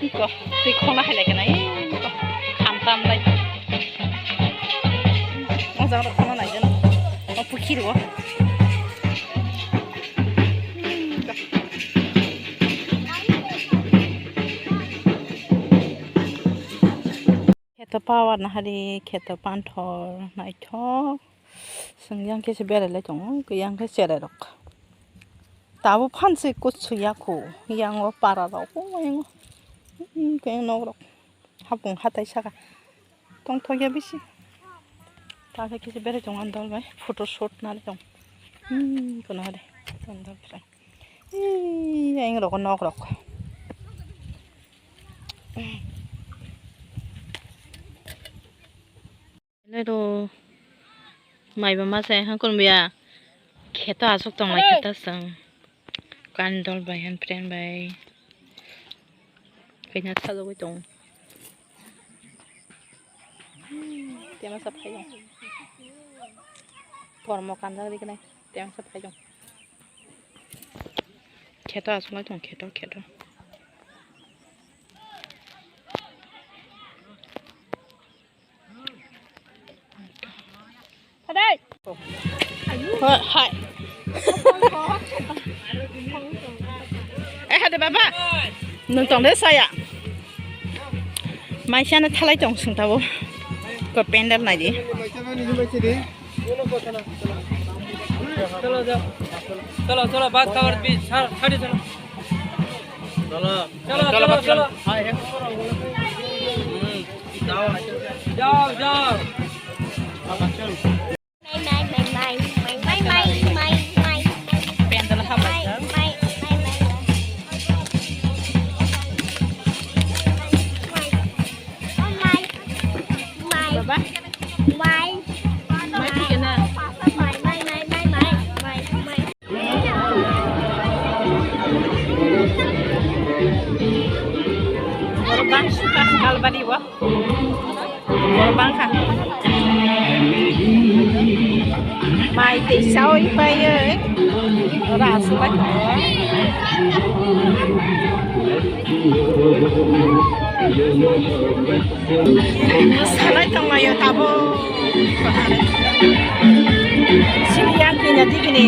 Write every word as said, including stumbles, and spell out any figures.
Ko, twi khona hai lai kana, eh, ko, kham tam lai. O jaga rok khona nai jeno. O pukhi ro. Kheto power nahari, kheto panthor, naithok. Chwng yang khe se berai lai tongo, yang khe cherai rok. Tabuk phan se kuchuk ya kho, yang o para rok, o yang o. Hmm, khe nok rok. Hapung hatai saka. Tongthok ya bisi. Ta khe kisa berai tongo ani dol bai. Photo shoot nai tong. Hmm, kono hade. Tong dol bai. Ih, yang rok nok rok. Hello. Mai ba ma sai hangkon biya. Kheto asuk tong lai kheto sang. Kan dol bai han friend bai. Kanya sajagwi tong. Tema sa phai jong. Pormo kanjak ri khnai. Tema sa phai jong. Kheto asuk lai tong kheto kheto. Hai. Eh, hade baba. Nung tong de saya. Maisano thalai tong sung tabo. Ko pendal nai di. Chalo, chalo. Chalo, chalo, baat kar bhi, chhar, chhari chalo. Chalo, chalo, chalo. Hmm. Jao, jao. Pendal ha bai. Baba. Mai. Mai thike na. Borok bangkha kalbari o. Borok bangkha. Mai tei sawi paiwi. Ora aswk bai. Salai tonglaio tabuk. Sini yang kini digini.